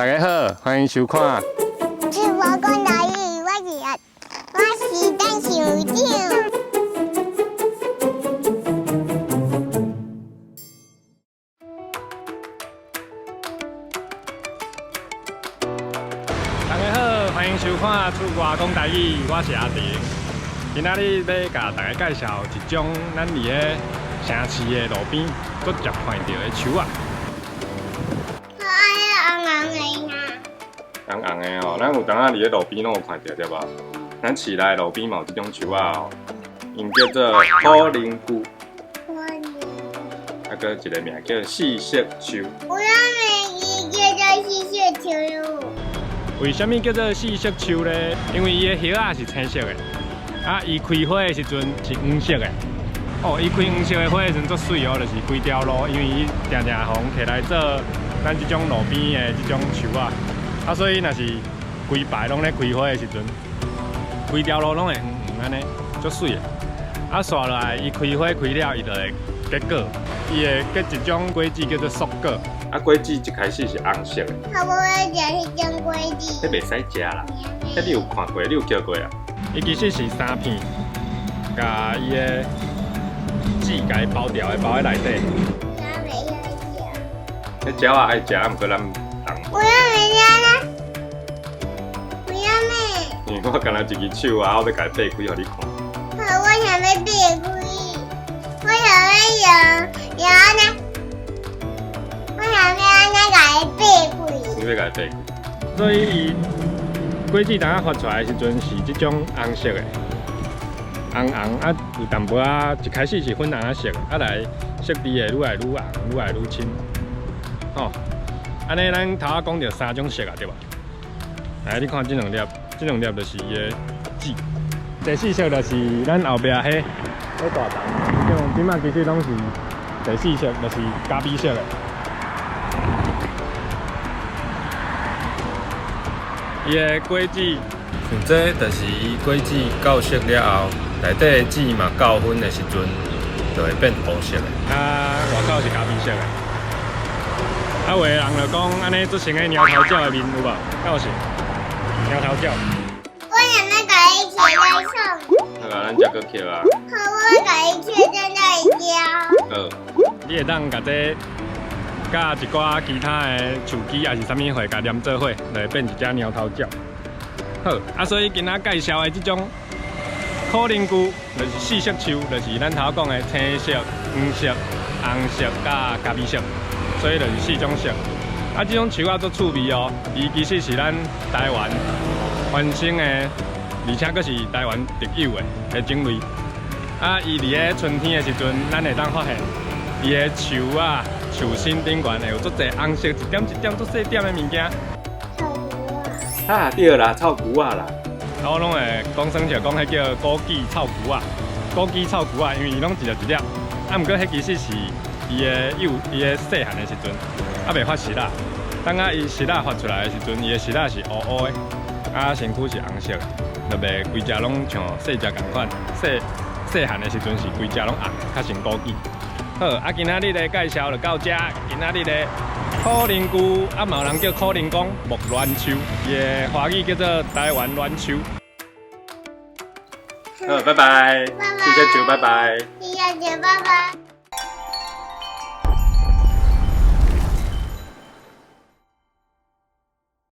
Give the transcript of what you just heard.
大家好，歡迎收看。是我講台語，我是陳校長。大家好，歡迎收看《厝外講台語》，我是阿婷。今仔日欲共大家介紹一種咱佇咧城市的路邊足常看著的樹仔。我愛紅紅的啊！紅紅的哦，咱有當仔佇咧路邊攏有看著對無？咱市內路邊嘛有這種樹仔哦，𪜶叫做苦靈菇，啊，閣一個名叫四色樹。有啥物叫做四色樹？為啥物叫做四色樹咧？因為伊的葉仔是青色的，啊，伊開花的時陣是黃色的。哦，伊開黃色的花的時陣足媠哦，就是規條路，因為伊定定予人提來做咱這種路邊的這種樹仔，啊，所以若是規排攏咧開花的時陣，規條路攏會黃黃按呢，足媠的。啊，紲落來，伊開花開了，伊就會結果，伊會結一種果子叫做碩果。啊，果子一開始是紅色的。我無愛食彼種果子。彼袂使食啦，彼你有看過？你有叫過啊？伊其實是三片，共伊的籽共伊包牢的，包佇內底。我袂曉食。彼鳥仔愛食，毋過咱人。為啥物呢？為啥物？因為我干焦一支手啊，我欲共伊擘開予你看。好，我想欲擘開，我想欲用用按呢，我想欲按呢共伊擘開。你欲共伊擘開？所以伊果子當仔發出來的時陣是這種紅色的，紅紅啊，有淡薄仔，一開始是粉紅仔色，啊來色佇會愈來愈紅，愈來愈深。吼，按呢咱頭仔講著三種色啊，對無？來，你看這兩粒，這兩粒就是伊的籽。第四色就是咱後壁彼大叢，這種這擺其實攏是第四色，就是咖啡色的。伊的果子，像這就是伊果子夠熟了後，內底的籽嘛夠粉的時陣，就會變烏色的。啊，外口是咖啡色的。啊，有的人就講按呢做成个貓頭鳥的面有無？敢有是？貓頭鳥。我想欲共伊切來創。好啊，咱才閣抾啊。好，我欲共伊切轉來食。好，你會當共這佮一寡其他的樹枝抑是啥物貨，共連做伙，就會變一隻貓頭鳥。好，啊，所以今仔介紹的這種苦靈菇，就是四色樹，就是咱頭講的青色、黃色、紅色佮咖啡色，所以就是四種色。啊，這種樹仔足趣味哦，伊其實是咱台灣原生的，而且閣是台灣特有的種類。啊，伊佇咧春天的時陣，咱會當發現伊的樹仔樹身頂懸會有足濟紅色一點一點足細點的物件。臭菇仔。啊，對啦，臭菇仔啦。啊，我攏會講耍笑，講彼叫枸杞臭菇仔，枸杞臭菇仔，因為伊攏一粒一粒。啊，毋過彼其實是伊的幼，伊的細漢的時陣，猶未發實仔。等啊伊實仔發出來的時陣，伊的實仔是烏烏的，啊身軀是紅色的，就袂規隻攏像細隻仝款。細細漢的時陣是規隻攏紅，較像枸杞。好，啊，今仔日的介紹就到這。今仔日的苦靈菇，啊，嘛有人叫苦靈公木欒樹，伊的華語叫做台灣欒樹。好，拜拜。拜拜。謝謝樹，拜拜。謝謝，拜拜。